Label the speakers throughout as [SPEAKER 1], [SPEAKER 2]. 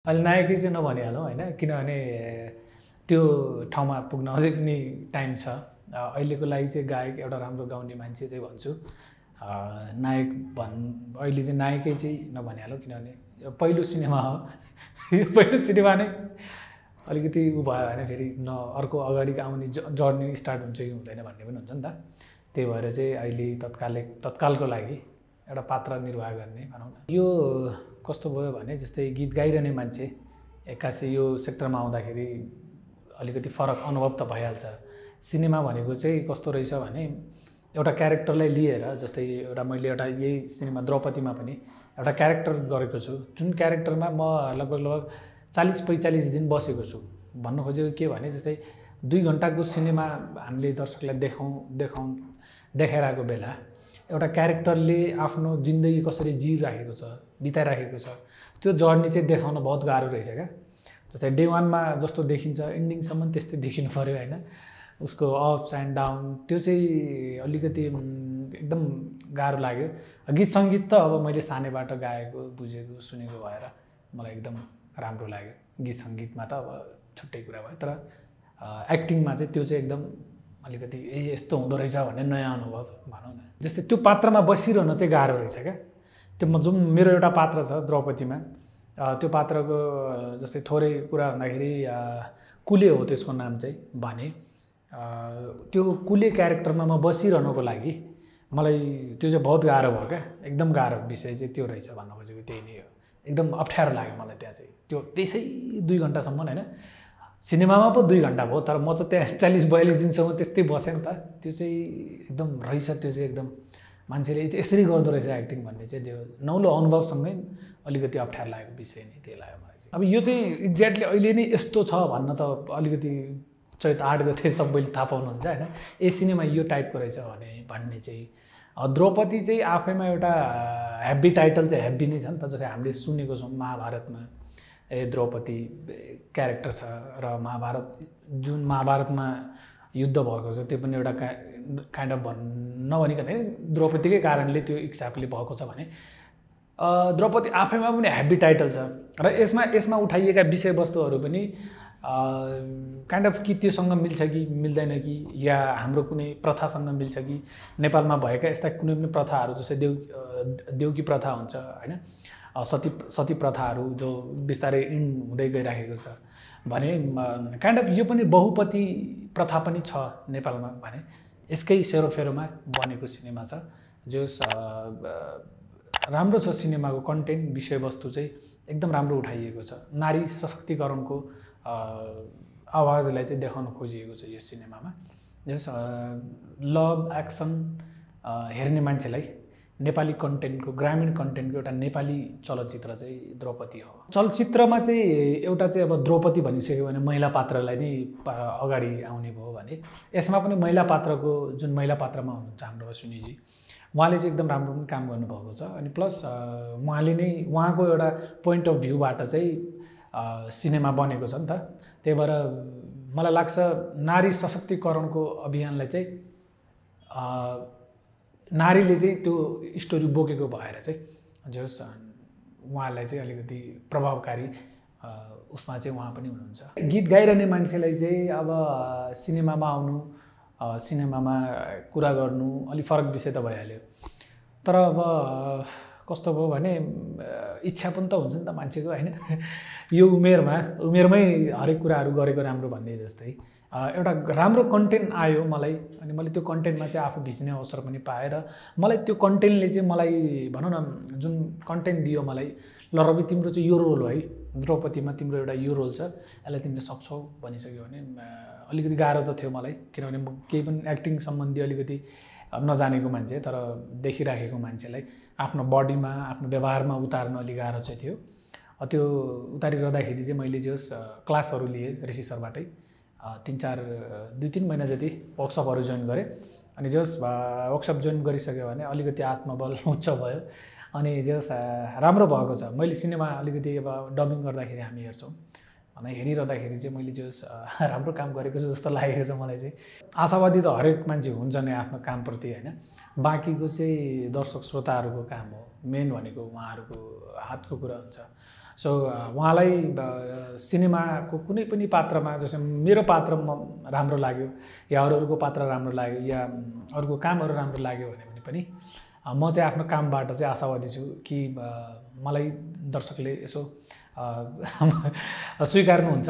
[SPEAKER 1] अहिले नायकै चाहिँ नभनिहालौँ होइन, किनभने त्यो ठाउँमा पुग्न अझै पनि टाइम छ। अहिलेको लागि चाहिँ गायक एउटा राम्रो गाउने मान्छे चाहिँ भन्छु। नायक अहिले चाहिँ नायकै चाहिँ नभनिहालौँ, किनभने पहिलो सिनेमा हो। यो पहिलो सिनेमा नै अलिकति उ भयो भने फेरि अर्को अगाडि आउने जर्नी स्टार्ट हुन्छ कि हुँदैन भन्ने पनि हुन्छ नि त। त्यही भएर चाहिँ अहिले तत्कालको लागि एउटा पात्र निर्वाह गर्ने भनौँ न। यो कस्तो भयो भने जस्तै गीत गाइरहने मान्छे एक्कासी यो सेक्टरमा आउँदाखेरि अलिकति फरक अनुभव त भइहाल्छ। सिनेमा भनेको चाहिँ कस्तो रहेछ भने एउटा क्यारेक्टरलाई लिएर, जस्तै एउटा मैले एउटा यही सिनेमा द्रौपदीमा पनि एउटा क्यारेक्टर गरेको छु, जुन क्यारेक्टरमा म लगभग 40-45 दिन बसेको छु। भन्नु खोजेको के भने जस्तै 2 घन्टाको सिनेमा हामीले दर्शकलाई देखाइरहेको बेला एउटा क्यारेक्टरले आफ्नो जिन्दगी कसरी जिइराखेको छ, बिताइराखेको छ, त्यो जर्नी चाहिँ देखाउन बहुत गाह्रो रहेछ क्या। जस्तै डे 1मा जस्तो देखिन्छ एन्डिङसम्म त्यस्तै देखिनु पऱ्यो होइन। उसको अप्स एन्ड डाउन त्यो चाहिँ अलिकति एकदम गाह्रो लाग्यो। गीत सङ्गीत त अब मैले सानैबाट गाएको, बुझेको, सुनेको भएर मलाई एकदम राम्रो लाग्यो। गीत सङ्गीतमा त अब छुट्टै कुरा भयो, तर एक्टिङमा चाहिँ त्यो चाहिँ एकदम अलिकति यस्तो हुँदो रहेछ भन्ने नयाँ अनुभव भनौँ न। जस्तै त्यो पात्रमा बसिरहन चाहिँ गाह्रो रहेछ क्या। त्यो जुन मेरो एउटा पात्र छ द्रौपदीमा, त्यो पात्रको जस्तै थोरै कुरा भन्दाखेरि कुले हो त्यसको नाम चाहिँ भने, त्यो कुले क्यारेक्टरमा म बसिरहनको लागि मलाई त्यो चाहिँ बहुत गाह्रो भयो क्या। एकदम गाह्रो विषय चाहिँ त्यो रहेछ भन्न खोजेको त्यही नै हो। एकदम अप्ठ्यारो लाग्यो मलाई त्यहाँ चाहिँ। त्यो त्यसै 2 घन्टासम्म होइन, सिनेमामा पो 2 घन्टा भयो, तर म चाहिँ त्यहाँ 40-42 दिनसम्म त्यस्तै बसेँ नि त। त्यो चाहिँ एकदम रहेछ, त्यो चाहिँ एकदम मान्छेले यसरी गर्दो रहेछ एक्टिङ भन्ने चाहिँ त्यो नौलो अनुभवसँगै अलिकति अप्ठ्यारो लागेको विषय नै त्यही लाग्यो मलाई चाहिँ। अब यो चाहिँ एक्ज्याक्टली अहिले नै यस्तो छ भन्न त अलिकति चैत 8 गते सबैले थाहा पाउनुहुन्छ होइन, ए सिनेमा यो टाइपको रहेछ भन्ने चाहिँ। द्रौपदी चाहिँ आफैमा एउटा हेभी टाइटल चाहिँ हेभी नै छ नि त। जस्तै हामीले सुनेको छौँ महाभारतमा द्रौपदी क्यारेक्टर छ, र जुन महाभारतमा युद्ध भएको छ त्यो पनि एउटा काइन्ड अफ नभनिकन द्रौपदीकै कारणले त्यो हिसाबले भएको छ भने द्रौपदी आफैमा पनि हेभी टाइटल छ। र यसमा उठाइएका विषयवस्तुहरू पनि काइन्ड अफ कि त्योसँग मिल्छ कि मिल्दैन कि, या हाम्रो कुनै प्रथासँग मिल्छ कि, नेपालमा भएका यस्ता कुनै पनि प्रथाहरू जस्तै देउकी प्रथा हुन्छ होइन, सती प्रथाहरू जो बिस्तारै हुँदै गइराखेको छ भने काइन्ड अफ यो पनि बहुपति प्रथा पनि छ नेपालमा भने यसकै सेरोफेरोमा बनेको सिनेमा छ। जो राम्रो छ सिनेमाको कन्टेन्ट, विषयवस्तु चाहिँ एकदम राम्रो उठाइएको छ। नारी सशक्तिकरणको आवाजलाई चाहिँ देखाउन खोजिएको छ यो सिनेमामा। जस लभ एक्सन हेर्ने मान्छेलाई नेपाली कन्टेन्टको, ग्रामीण कन्टेन्टको एउटा नेपाली चलचित्र चाहिँ द्रौपदी हो। चलचित्रमा चाहिँ एउटा चाहिँ अब द्रौपदी भनिसक्यो भने महिला पात्रलाई नै अगाडि आउने भयो भने यसमा पनि महिला पात्रको जुन महिला पात्रमा हुनुहुन्छ हाम्रो अश्विनीजी, उहाँले चाहिँ एकदम राम्रो पनि काम गर्नुभएको छ। अनि प्लस उहाँको एउटा पोइन्ट अफ भ्यूबाट चाहिँ सिनेमा बनेको छ नि त। त्यही भएर मलाई लाग्छ नारी सशक्तिकरणको अभियानलाई चाहिँ नारीले चाहिँ त्यो स्टोरी बोकेको भएर चाहिँ जस उहाँलाई चाहिँ अलिकति प्रभावकारी उसमा चाहिँ उहाँ पनि हुनुहुन्छ। गीत गाइरहने मान्छेलाई चाहिँ अब सिनेमामा आउनु, सिनेमामा कुरा गर्नु अलिक फरक विषय त भइहाल्यो। तर अब कस्तो भयो भने इच्छा पनि त हुन्छ नि त मान्छेको होइन। यो उमेरमै हरेक कुराहरू गरेको राम्रो भन्ने जस्तै एउटा राम्रो कन्टेन्ट आयो मलाई, अनि मैले त्यो कन्टेन्टमा चाहिँ आफू भिज्ने अवसर पनि पाएँ। र मलाई त्यो कन्टेन्टले चाहिँ मलाई भनौँ न जुन कन्टेन्ट दियो मलाई, ल रवि तिम्रो चाहिँ यो रोल हो है, द्रौपदीमा तिम्रो एउटा यो रोल छ, यसलाई तिमीले सक्छौ भनिसक्यो भने अलिकति गाह्रो त थियो मलाई, किनभने म केही पनि एक्टिङ सम्बन्धी अलिकति नजानेको मान्छे, तर देखिराखेको मान्छेलाई आफ्नो बडीमा आफ्नो व्यवहारमा उतार्न अलिक गाह्रो चाहिँ थियो। त्यो उतारिरहँदाखेरि चाहिँ मैले जस क्लासहरू लिएँ ऋषि सरबाटै 2-3 महिना जति वर्कसपहरू जोइन गरेँ। अनि जस वर्कसप जोइन गरिसक्यो भने अलिकति आत्मबल उच्च भयो, अनि जस राम्रो भएको छ। मैले सिनेमा अलिकति अब डबिङ गर्दाखेरि हामी हेर्छौँ, अनि हेरिरहँदाखेरि चाहिँ मैले जस राम्रो काम गरेको छु जस्तो लागेको छ मलाई चाहिँ। आशावादी त हरेक मान्छे हुन्छ नै आफ्नो कामप्रति होइन, बाँकीको चाहिँ दर्शक श्रोताहरूको काम हो, मेन भनेको उहाँहरूको हातको कुरा हुन्छ। सो उहाँलाई सिनेमाको कुनै पनि पात्रमा जस्तै मेरो पात्र राम्रो लाग्यो या अरूको पात्र राम्रो लाग्यो या अरूको कामहरू राम्रो लाग्यो भने पनि म चाहिँ आफ्नो कामबाट चाहिँ आशावादी छु कि मलाई दर्शकले यसो स्वीकार्नुहुन्छ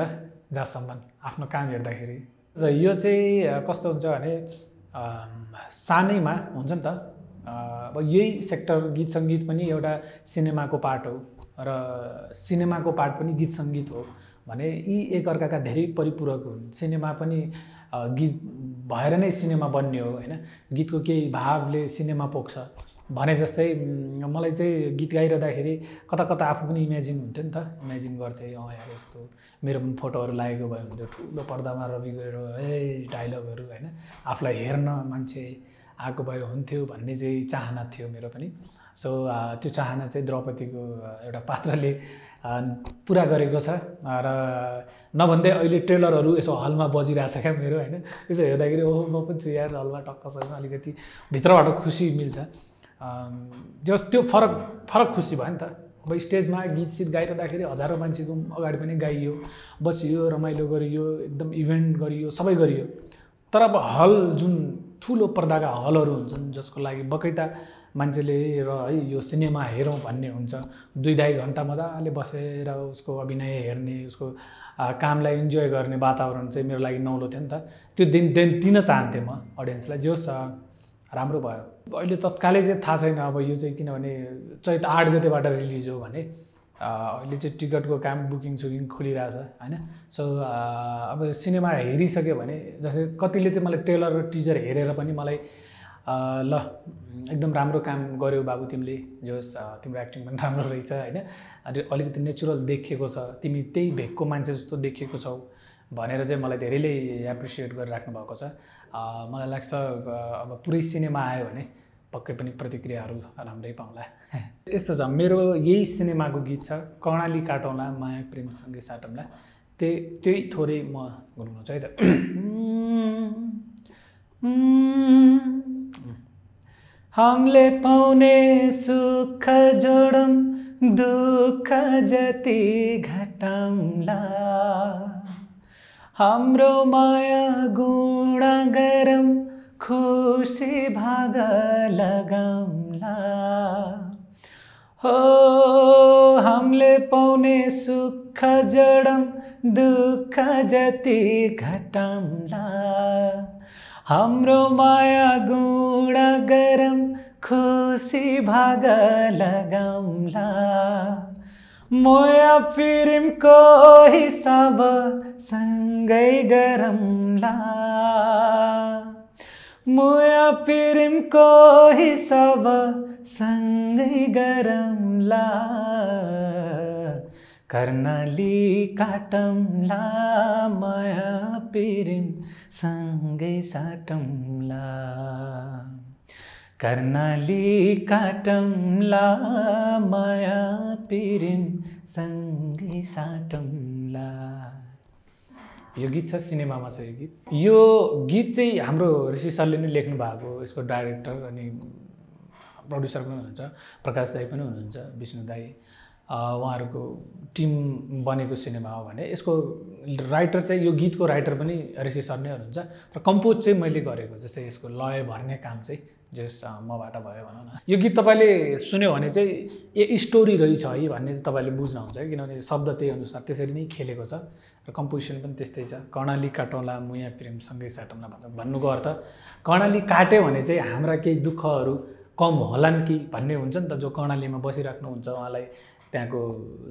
[SPEAKER 1] जहाँसम्म आफ्नो काम हेर्दाखेरि। यो चाहिँ कस्तो हुन्छ भने सानैमा हुन्छ नि त, अब यही सेक्टर गीत सङ्गीत पनि एउटा सिनेमाको पार्ट हो र सिनेमाको पार्ट पनि गीत सङ्गीत हो भने यी एकअर्काका धेरै परिपूरक हुन्। सिनेमा पनि गीत भएर नै सिनेमा बन्ने हो होइन, गीतको केही भावले सिनेमा पोख्छ भने जस्तै मलाई चाहिँ गीत गाइरहँदाखेरि कता कता आफू पनि इमेजिन हुन्थ्यो नि त, इमेजिन गर्थेँ यार यस्तो मेरो पनि फोटोहरू लागेको भए हुन्थ्यो, ठुलो पर्दामा रवि गएर डायलगहरू होइन आफूलाई हेर्न मान्छे आएको भए हुन्थ्यो भन्ने चाहिँ चाहना थियो मेरो पनि। सो त्यो चाहना चाहिँ द्रौपदीको एउटा पात्रले पुरा गरेको छ र नभन्दै अहिले ट्रेलरहरू यसो हलमा बजिरहेछ क्या मेरो होइन, यसो हेर्दाखेरि ओहो म पनि छु यार हलमा टक्कसँग अलिकति भित्रबाट खुसी मिल्छ। जस त्यो फरक खुसी भयो नि त। अब स्टेजमा गीत सित गाइरहँदाखेरि हजारौँ मान्छेको अगाडि पनि गाइयो, बसियो, रमाइलो गरियो, एकदम इभेन्ट गरियो, सबै गरियो। तर अब हल जुन ठुलो पर्दाका हलहरू हुन्छन् जसको लागि बकैता मान्छेले र है यो सिनेमा हेरौँ भन्ने हुन्छ, 2-2.5 घन्टा मजाले बसेर उसको अभिनय हेर्ने, उसको कामलाई इन्जोय गर्ने वातावरण चाहिँ मेरो लागि नौलो थियो नि त। त्यो दिन चाहन्थेँ म अडियन्सलाई। जे होस् राम्रो भयो। अहिले तत्कालै चाहिँ थाहा छैन अब यो चाहिँ, किनभने चैत 8 गतेबाट रिलिज हो भने अहिले चाहिँ टिकटको काम बुकिङ खोलिरहेछ होइन। सो अब सिनेमा हेरिसक्यो भने जस्तै कतिले चाहिँ मलाई ट्रेलर र टिजर हेरेर पनि मलाई ल एकदम राम्रो काम गर्यो बाबु तिमीले, जे होस् तिम्रो एक्टिङ पनि राम्रो रहेछ होइन, अलिकति नेचुरल देखिएको छ, तिमी त्यही भेकको मान्छे जस्तो देखिएको छौ भनेर चाहिँ मलाई धेरैले एप्रिसिएट गरिराख्नु भएको छ। मलाई लाग्छ अब पुरै सिनेमा आयो भने पक्कै पनि प्रतिक्रियाहरू राम्रै पाउँला। यस्तो छ, मेरो यही सिनेमाको गीत छ कर्णाली काटौँला माया प्रेम सँगै साटौँला, त्यही थोरै म गुनगुनाउँछु है त। हामीले पाउने सुख जोडौँ दुःख जति घटाउँला, हाम्रो माया गुणा गरौँ खुसी भाग लगाउँला। हो हामीले पाउने सुख जोडौँ दुःख जति घटाउँला, हाम्रो माया गुणा गरौँ खुसी भाग लगाउँला। मोया प्रेमको हिसाब सँगै गरौँला, मोया प्रेमको हिसाब सँगै गरौँला, कर्णाली काटौँला माया प्रेम सँगै साटौँला, कर्णाली काटौँला माया प्रेम सँगै साटौँला। यो गीत छ, सिनेमामा छ यो गीत। यो गीत चाहिँ हाम्रो ऋषि सरले नै लेख्नु भएको, यसको डाइरेक्टर अनि प्रोड्युसर पनि हुनुहुन्छ प्रकाश दाई पनि हुनुहुन्छ, विष्णु दाई, उहाँहरूको टिम बनेको सिनेमा हो भने यसको राइटर चाहिँ, यो गीतको राइटर पनि ऋषि सर नै हुनुहुन्छ र कम्पोज चाहिँ मैले गरेको। जस्तै यसको लय भर्ने काम चाहिँ जस मबाट भयो भनौँ न। यो गीत तपाईँले सुन्यो भने चाहिँ स्टोरी रहेछ है भन्ने चाहिँ तपाईँले बुझ्नुहुन्छ, किनभने शब्द त्यही अनुसार त्यसरी नै खेलेको छ र कम्पोजिसन पनि त्यस्तै छ। कर्णाली काटौँला मुया प्रेम सँगै साटौँला भन्नुको अर्थ कर्णाली काट्यो भने चाहिँ हाम्रा केही दुःखहरू कम होलान् कि भन्ने हुन्छ नि त। जो कर्णालीमा बसिराख्नुहुन्छ उहाँलाई त्यहाँको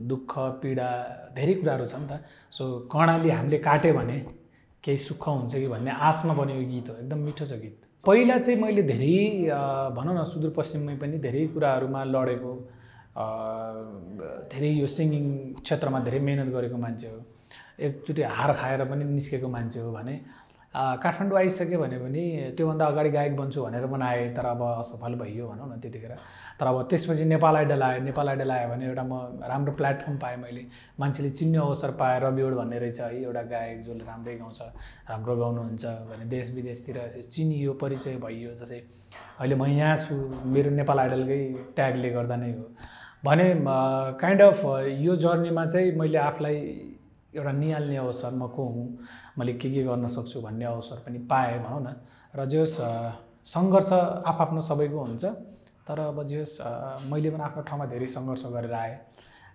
[SPEAKER 1] दुःख पीडा धेरै कुराहरू छ नि त। सो कर्णाली हामीले काट्यो भने केही सुख हुन्छ कि भन्ने आशमा बनेको गीत हो, एकदम मिठो छ गीत। पहिला चाहिँ मैले धेरै भनौँ न सुदूरपश्चिममै पनि धेरै कुराहरूमा लडेको, धेरै यो सिङ्गिङ क्षेत्रमा धेरै मेहनत गरेको मान्छे हो, एकचोटि हार खाएर पनि निस्केको मान्छे हो भने काठमाडौँ आइसक्यो भने पनि त्योभन्दा अगाडि गायक बन्छु भनेर पनि आएँ, तर अब असफल भइयो भनौँ न त्यतिखेर। तर अब त्यसपछि नेपाल आइडल आयो, नेपाल आइडल आयो भने एउटा म राम्रो प्लेटफर्म पाएँ, मैले मान्छेले चिन्ने अवसर पाएँ। रविउड भन्ने रहेछ है एउटा गायक जसले राम्रै गाउँछ, राम्रो गाउनुहुन्छ भने देश विदेशतिर चिनियो, परिचय भइयो। जस्तै अहिले म यहाँ छु, मेरो नेपाल आइडलकै ट्यागले गर्दा नै हो। भने काइन्ड अफ यो जर्नीमा चाहिँ मैले आफूलाई एउटा निहाल्ने अवसर म को हुँ, मैले के गर्न सक्छु भन्ने अवसर पनि पाएँ भनौँ न। र जे होस् सङ्घर्ष आफ्नो सबैको हुन्छ, तर अब जे होस् मैले पनि आफ्नो ठाउँमा धेरै सङ्घर्ष गरेर आएँ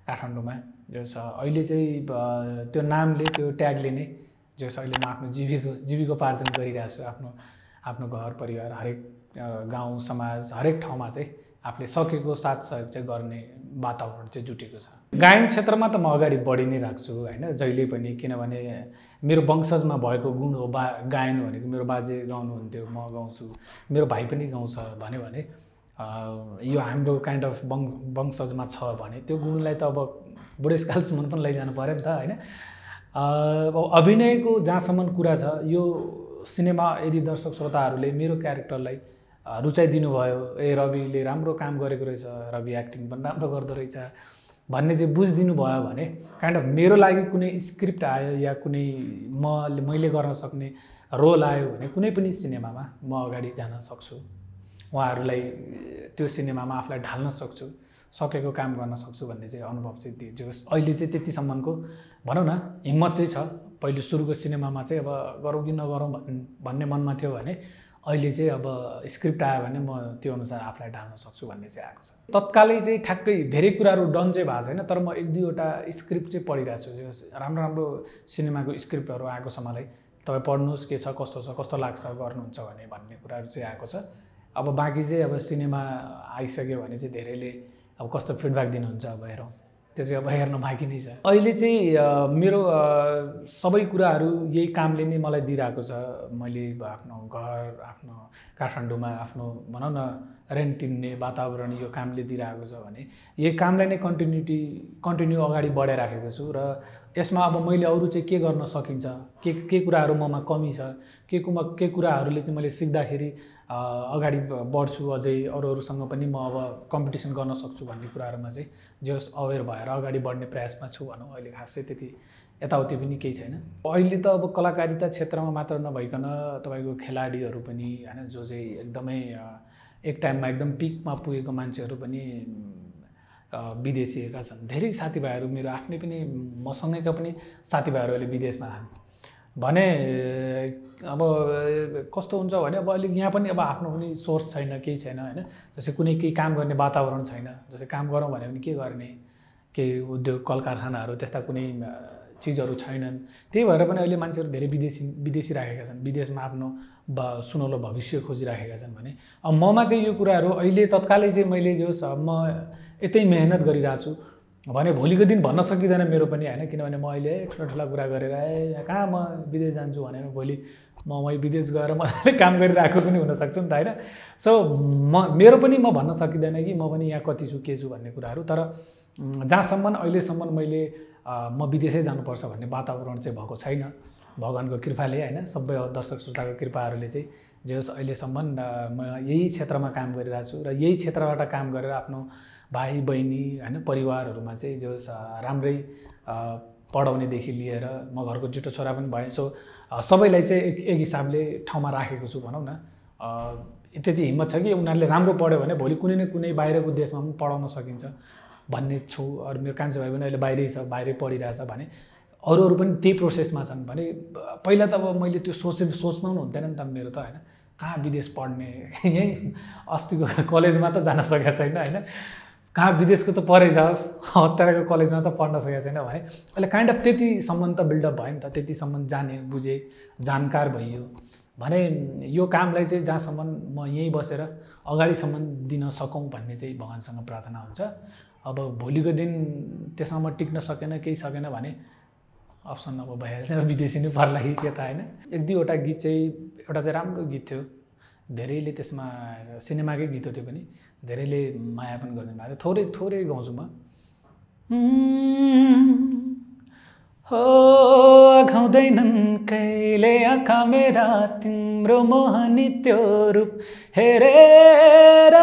[SPEAKER 1] काठमाडौँमा। जे होस् अहिले चाहिँ त्यो नामले, त्यो ट्यागले नै जे होस् अहिले म आफ्नो जीविकोपार्जन गरिरहेको छु। आफ्नो घर परिवार हरेक गाउँ समाज हरेक ठाउँमा चाहिँ आफूले सकेको साथ सहयोग चाहिँ गर्ने वातावरण चाहिँ जुटेको छ। गायन क्षेत्रमा त म अगाडि बढी नै राख्छु होइन, जहिले पनि। किनभने मेरो वंशजमा भएको गुण हो गायन भनेको। मेरो बाजे गाउनुहुन्थ्यो, म गाउँछु, मेरो भाइ पनि गाउँछ भन्यो भने यो हाम्रो काइन्ड अफ वंशजमा छ भने त्यो गुणलाई त अब बुढेसकालसम्म पनि लैजानु पऱ्यो नि त होइन। अब अभिनयको जहाँसम्म कुरा छ, यो सिनेमा यदि दर्शक श्रोताहरूले मेरो क्यारेक्टरलाई रुचाइदिनु भयो, ए रविले राम्रो काम गरेको रहेछ, रवि एक्टिङ पनि राम्रो गर्दो रहेछ भन्ने चाहिँ बुझिदिनु भयो भने काइन्ड अफ मेरो लागि कुनै स्क्रिप्ट आयो या कुनै मैले गर्न सक्ने रोल आयो भने कुनै पनि सिनेमामा म अगाडि जान सक्छु, उहाँहरूलाई त्यो सिनेमामा आफूलाई ढाल्न सक्छु, सकेको काम गर्न सक्छु भन्ने चाहिँ अनुभव चाहिँ जो अहिले चाहिँ त्यतिसम्मको भनौँ न हिम्मत चाहिँ छ। पहिले सुरुको सिनेमामा चाहिँ अब गरौँ कि नगरौँ भन्ने मनमा थियो भने अहिले चाहिँ अब स्क्रिप्ट आयो भने म त्यो अनुसार आफूलाई ढाल्न सक्छु भन्ने चाहिँ आएको छ। तत्कालै चाहिँ ठ्याक्कै धेरै कुराहरू डन चाहिँ भएको छैन, तर म 1-2वटा स्क्रिप्ट चाहिँ पढिरहेको छु। राम्रो सिनेमाको स्क्रिप्टहरू आएको छ मलाई, तपाईँ पढ्नुहोस् के छ कस्तो छ, कस्तो लाग्छ गर्नुहुन्छ भन्ने कुराहरू चाहिँ आएको छ। अब बाँकी चाहिँ अब सिनेमा आइसक्यो भने चाहिँ धेरैले अब कस्तो फिडब्याक दिनुहुन्छ अब हेरौँ, त्यो चाहिँ अब हेर्न बाँकी नै छ। अहिले चाहिँ मेरो सबै कुराहरू यही कामले नै मलाई दिइरहेको छ। मैले आफ्नो घर, आफ्नो काठमाडौँमा आफ्नो भनौँ न रेन्ट तिर्ने वातावरण यो कामले दिइरहेको छ भने यही कामलाई नै कन्टिन्यू अगाडि बढाइराखेको छु। र यसमा अब मैले अरू चाहिँ के गर्न सकिन्छ, के कुराहरू ममा कमी छ, के कुराहरूले चाहिँ मैले सिक्दाखेरि अगाडि बढ्छु, अझै अरूसँग पनि म अब कम्पिटिसन गर्न सक्छु भन्ने कुराहरूमा चाहिँ जस अवेर भएर अगाडि बढ्ने प्रयासमा छु भनौँ। अहिले खासै त्यति यताउति पनि केही छैन। अहिले त अब कलाकारिता क्षेत्रमा मात्र नभइकन तपाईँको खेलाडीहरू पनि होइन, जो चाहिँ एकदमै एक टाइममा एकदम पिकमा पुगेको मान्छेहरू पनि विदेशिएका छन्। धेरै साथीभाइहरू मेरो आफ्नै पनि मसँगैका पनि साथीभाइहरू अहिले विदेशमा भने अब कस्तो हुन्छ भने अब अलिक यहाँ पनि अब आफ्नो पनि सोर्स छैन, केही छैन होइन। जस्तै कुनै केही काम गर्ने वातावरण छैन। जस्तै काम गरौँ भने पनि के गर्ने, केही उद्योग कल कारखानाहरू त्यस्ता कुनै चिजहरू छैनन्। त्यही भएर पनि अहिले मान्छेहरू धेरै विदेशी राखेका छन्, विदेशमा आफ्नो सुनौलो भविष्य खोजिराखेका छन्। भने अब ममा चाहिँ यो कुराहरू अहिले तत्कालै चाहिँ मैले जो म यतै मेहनत गरिरहेको छु भने भोलिको दिन भन्न सकिँदैन मेरो पनि होइन। किनभने म अहिले ठुला कुरा गरेर कहाँ म विदेश जान्छु भनेर भोलि म विदेश गएर मजाले काम गरिरहेको पनि हुनसक्छु नि त होइन। सो मेरो पनि म भन्न सकिँदैन कि म पनि यहाँ कति छु के छु भन्ने कुराहरू। तर जहाँसम्म अहिलेसम्म मैले म विदेशै जानुपर्छ भन्ने वातावरण चाहिँ भएको छैन, भगवानको कृपाले होइन, सबै दर्शक श्रोताको कृपाहरूले चाहिँ जे होस् अहिलेसम्म म यही क्षेत्रमा काम गरिरहेको छु। र यही क्षेत्रबाट काम गरेर आफ्नो भाइ बहिनी होइन परिवारहरूमा चाहिँ जो राम्रै पढाउनेदेखि लिएर म घरको जुटो छोरा पनि भएँ। सो सबैलाई चाहिँ एक हिसाबले ठाउँमा राखेको छु भनौँ न। त्यति हिम्मत छ कि उनीहरूले राम्रो पढ्यो भने भोलि कुनै न कुनै बाहिरको देशमा पनि पढाउन सकिन्छ भन्ने छु। अरू मेरो कान्छे भाइ पनि अहिले बाहिरै छ, बाहिरै पढिरहेछ भने अरू पनि त्यही प्रोसेसमा छन्। भने पहिला त अब मैले त्यो सोचमा पनि हुन्थेन नि त मेरो त होइन, कहाँ विदेश पढ्ने, यहीँ अस्तिको कलेजमा त जान सकेको छैन होइन, कहाँ विदेशको त पढै जाओस्, हत्याराको कलेजमा त पढ्न सकेको छैन भने अहिले काइन्ड अफ त्यतिसम्म त बिल्डअप भयो नि त, त्यतिसम्म जाने बुझेँ जानकार भइयो भने यो कामलाई चाहिँ जहाँसम्म म यहीँ बसेर अगाडिसम्म दिन सकौँ भन्ने चाहिँ भगवान्सँग प्रार्थना हुन्छ। अब भोलिको दिन त्यसमा म टिक्न सकेन, केही सकेन भने अप्सन अब भइहाल्छ, विदेशी नै पर्ला कि के त होइन। 1-2वटा गीत चाहिँ एउटा चाहिँ राम्रो गीत थियो, धेरैले त्यसमा सिनेमाकै गीत हो त्यो पनि, धेरैले माया पनि गरिदिनु भएको थियो। थोरै गाउँछु म। हो आँखाउँदैनन् कहिले आँखा मेरा तिम्रो मोहनी त्यो रूप हेरेर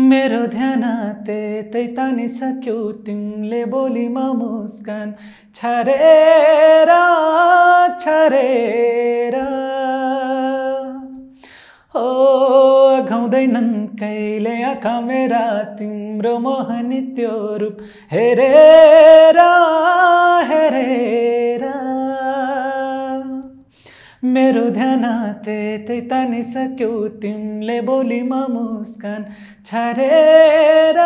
[SPEAKER 1] मेरो ध्यान त्यतै तानिसक्यो तिमीले बोलीमा मुस्कान छरेर हो घाउँदैनन् कहिले आँखा मेरा तिम्रो मोहनी त्यो रूप हेरेर हेरेर मेरो ध्यान त्यतै तानिसक्यो तिमीले बोलीमा मुस्कान छरेर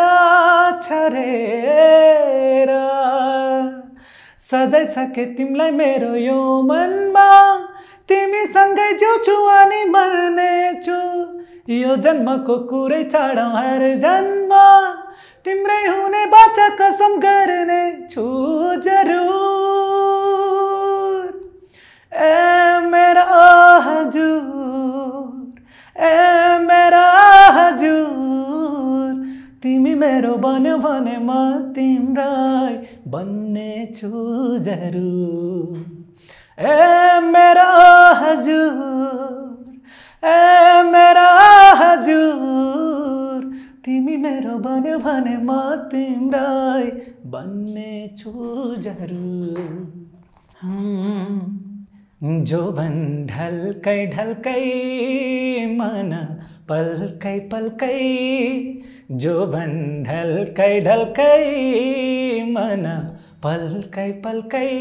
[SPEAKER 1] छरेर सजाइसके तिमीलाई मेरो यो मनमा तिमीसँगै जिउँछु अनि मर्नेछु यो जन्मको कुरै छाडौँ हर जन्म तिम्रै हुने बाचा कसम गर्नेछु जरुर ए मेरा हजुर ए मेरा हजुर तिमी मेरो बन्यो भने म तिम्रै बन्नेछु जरुर ए मेरा हजुर ए मेरा हजुर तिमी मेरो बन्यो भने म तिम्रै बन्नेछु जरुर जोवन ढल्कै ढल्कै मन पल्कै पल्कै जोवन ढल्कै ढल्कै मन पल्कै पल्कै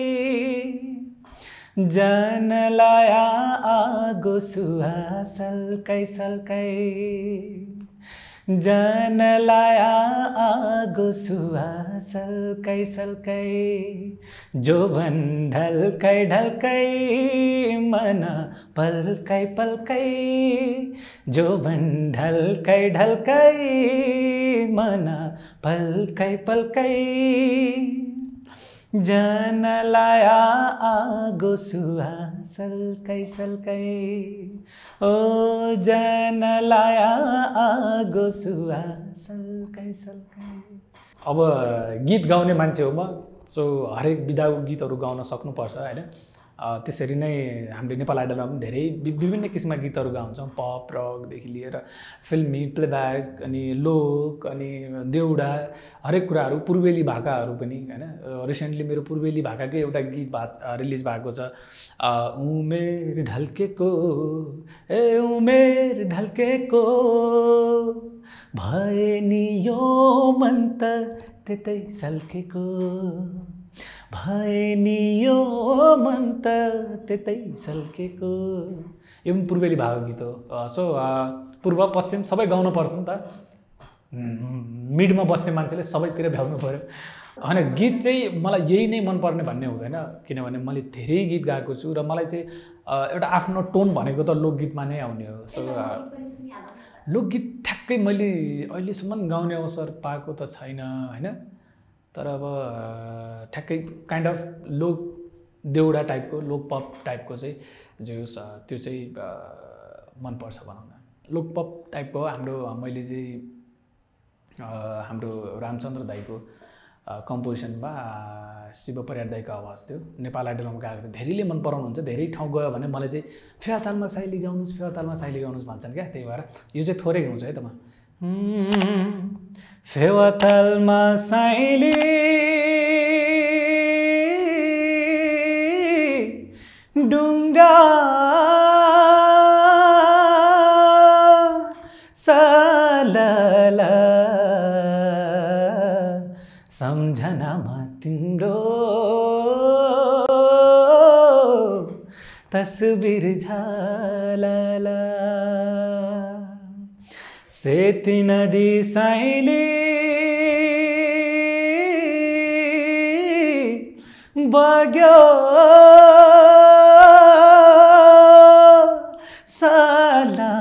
[SPEAKER 1] जान लाया आगो सुहा सल्कै सल्कै जान लाया आगो सुहा सल्कै सल्कै जोवन ढल्कै ढल्कै मन पल्कै पल्कै जोवन ढल्कै ढल्कै मन पल्कै पल्कै जान लाया आगो सुहा सल्कै सल्कै ओ जान लाया आगो सुहा सल्कै सल्कै। अब गीत गाउने मान्छे हो म, सो हरेक विधाको गीतहरू गाउन सक्नुपर्छ होइन। त्यसरी नै हामीले नेपाल आइडलमा पनि धेरै विभिन्न किसिमका गीतहरू गाउँछौँ, पप रकदेखि लिएर फिल्मी प्लेब्याक अनि लोक अनि देउडा हरेक कुराहरू, पूर्वेली भाकाहरू पनि होइन। रिसेन्टली मेरो पूर्वेली भाकाकै एउटा गीत रिलिज भएको छ, उमेर ढल्केको ए उमेर ढल्केको भए नि यो मन त त्यतै सल्केको भए नि यो मन त त्यतै सल्केको। यो पनि पूर्वेली भाका गीत हो। सो पूर्व पश्चिम सबै गाउनु पर्छ नि त, मिडमा बस्ने मान्छेले सबैतिर भ्याउनु पऱ्यो होइन। गीत चाहिँ मलाई यही नै मनपर्ने भन्ने हुँदैन, किनभने मैले धेरै गीत गाएको छु र मलाई चाहिँ एउटा आफ्नो टोन भनेको त लोकगीतमा नै आउने हो। सो लोकगीत ठ्याक्कै मैले अहिलेसम्म गाउने अवसर पाएको त छैन होइन, तर अब ठ्याक्कै काइन्ड अफ लोक देउडा टाइपको लोक पप टाइपको चाहिँ जो त्यो चाहिँ मनपर्छ भनौँ न। लोक पप टाइपको हाम्रो मैले चाहिँ हाम्रो रामचन्द्र दाईको कम्पोजिसनमा शिव परियार दाईको आवाज थियो, नेपाल आइडलमा गाएको थियो। धेरैले मन पराउनुहुन्छ, धेरै ठाउँ गयो भने मलाई चाहिँ फेवातालमा साइली गाउनुहोस् फेवातालमा साइली गाउनुहोस् भन्छन् क्या, त्यही भएर यो चाहिँ थोरै गाउँछ है त म। फेवातालमा साइली डुङ्गा साला सम्झनामा तिम्रो तस्बिर झाला सेती नदी साइली बग्यो साला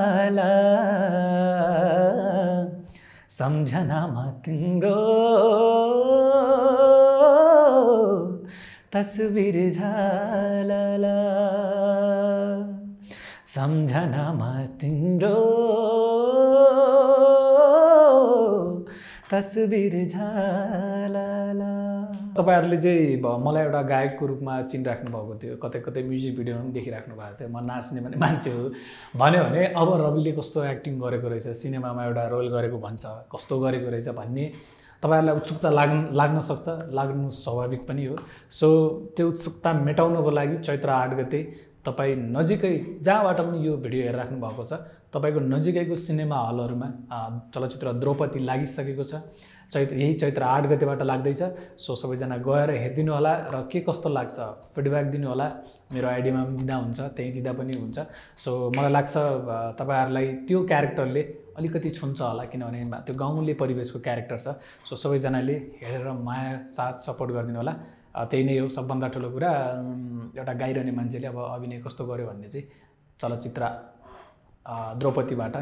[SPEAKER 1] सम्झनामा तिम्रो तस्बिर झाला सम्झनामा तिम्रो तस्बिर झाला। तपाईहरुले चाहिँ मलाई एउटा गायकको रूपमा चिनिराख्नु भएको थियो, कतै कतै म्युजिक भिडियोमा पनि देखिराख्नु भएको थियो, म नाच्ने भने मान्छे हो भन्यो भने अब रविले कस्तो एक्टिङ गरेको रहेछ, सिनेमामा एउटा रोल गरेको भन्छ, कस्तो गरेको रहेछ भन्ने तपाईहरुलाई उत्सुकता लाग्न सक्छ, लाग्नु स्वाभाविक पनि हो। सो त्यो उत्सुकता मेटाउनको लागि चैत्र 8 गते तपाईँ नजिकै जहाँबाट पनि यो भिडियो हेरिराख्नु भएको छ तपाईँको नजिकैको सिनेमा हलहरूमा चलचित्र द्रौपदी लागिसकेको छ। यही चैत्र 8 गतेबाट लाग्दैछ। सो सबैजना गएर हेरिदिनु होला र के कस्तो लाग्छ फिडब्याक दिनु होला। मेरो आइडीमा पनि दिँदा हुन्छ, त्यहीँ दिँदा पनि हुन्छ। सो मलाई लाग्छ तपाईँहरूलाई त्यो क्यारेक्टरले अलिकति छुन्छ होला, किनभने त्यो गाउँले परिवेशको क्यारेक्टर छ। सो सबैजनाले हेरेर माया साथ सपोर्ट गरिदिनु होला। त्यही नै हो सबभन्दा ठुलो कुरा। एउटा गाइरहने मान्छेले अब अभिनय कस्तो गर्यो भन्ने चाहिँ चलचित्र द्रौपदीबाट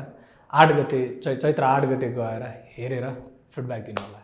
[SPEAKER 1] 8 गते चैत्र 8 गते गएर हेरेर फिडब्याक दिनु होला।